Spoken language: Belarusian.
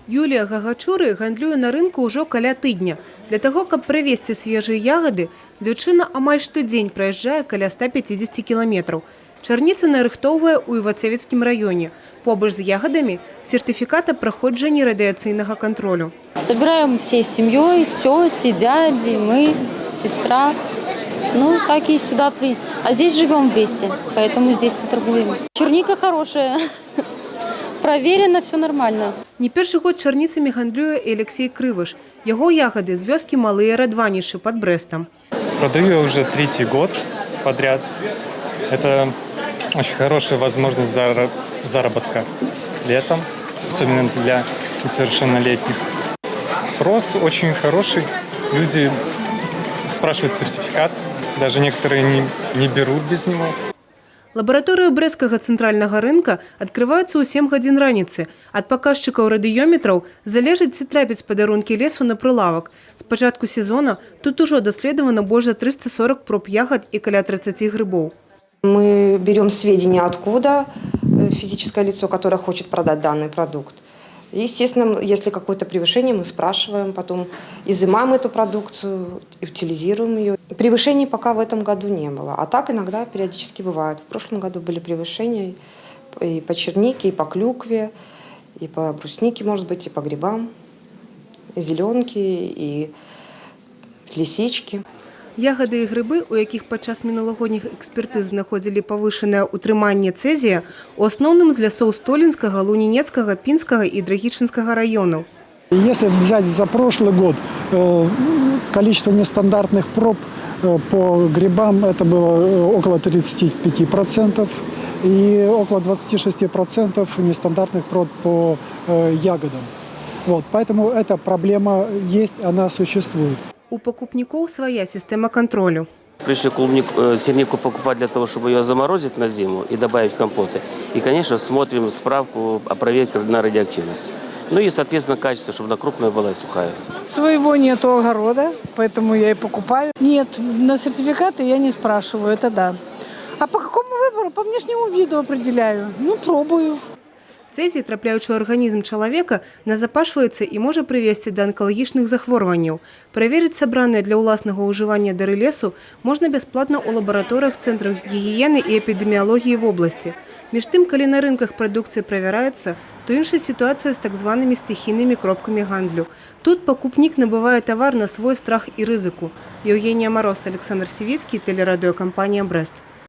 Юлія Гагачуры гандлюе на рынку ўжо каля тыдня. Для таго, каб прывезці свежыя ягады, дзяўчына амаль штодзень праязджае каля 150 кіламетраў. Чарніцы нарыхтоўвае ў Івацэвіцкім раёне. Побач з ягадамі сертыфікат аб праходжанні радыяцыйнага кантролю. Собираем всей семьей, тети, дяди, мы, сестра. Ну, так и сюда. А здесь живем в Бресте, поэтому здесь и торгуем. Черника хорошая. Проверено, все нормально. Не першы год чарніцамі гандлюе і Аляксей Крывыш. Яго ягады з вёскі Малыя Радванічы пад Брэстам. Продаю я уже третий год подряд. Это очень хорошая возможность заработка летом, особенно для несовершеннолетних. Спрос очень хороший. Люди спрашивают сертификат, даже некоторые не берут без него. Лабараторыі Брэсцкага цэнтральнага рынка адкрываюцца ў 7 гадзін раніцы. Ад паказчыкаў радыёметраў залежыць, ці трапяць падарункі лесу на прылавак. З пачатку сезона тут ужо даследавана больш за 340 проб ягад і каля 30 грыбоў. Мы берем сведения, откуда физическое лицо, которое хочет продать данный продукт. И, естественно, если какое-то превышение, мы спрашиваем, потом изымаем эту продукцию, утилизируем ее. Превышений пока в этом году не было. А так иногда периодически бывает. В прошлом году были превышения и по чернике, и по клюкве, и по бруснике, может быть, и по грибам, и зеленки, и лисички. Ягады і грыбы, у якіх падчас мінулагодніх экспертыз знаходзілі павышанае ўтрыманне цэзія, у асноўным з лясоў Столінскага, Лунінецкага, Пінскага і Драгічынскага раёнаў. Если взять за прошлый год, количество нестандартных проб по грибам, это было около 35% и около 26% нестандартных проб по ягодам. Вот, поэтому эта проблема есть, она существует. У пакупнікоў свая сістэма кантролю. Пришли клубнику, чернику покупать для того, чтобы ее заморозить на зиму и добавить в компоты. И, конечно, смотрим справку о проверке на радиоактивность. Ну и, соответственно, качество, чтобы она крупная была и сухая. Своего нету огорода, поэтому я и покупаю. Нет, на сертификаты я не спрашиваю, это да. А по какому выбору? По внешнему виду определяю. Ну, пробую. Цэзій, трапляючы ў арганізм чалавека, назапашваецца і можа прывесці да анкалагічных захворванняў. Праверыць сабраныя для ўласнага ўжывання дары лесу можна бясплатна ў лабараторыях цэнтраў гігіены і эпідэміялогіі вобласці. Між тым, калі на рынках прадукцыя правяраецца, то іншая сітуацыя з так званымі стыхійнымі кропкамі гандлю. Тут пакупнік набывае тавар на свой страх і рызыку. Яўгенія Мароз, Аляксандр Сівіцкі, тэлерадыёкампанія «Брэст».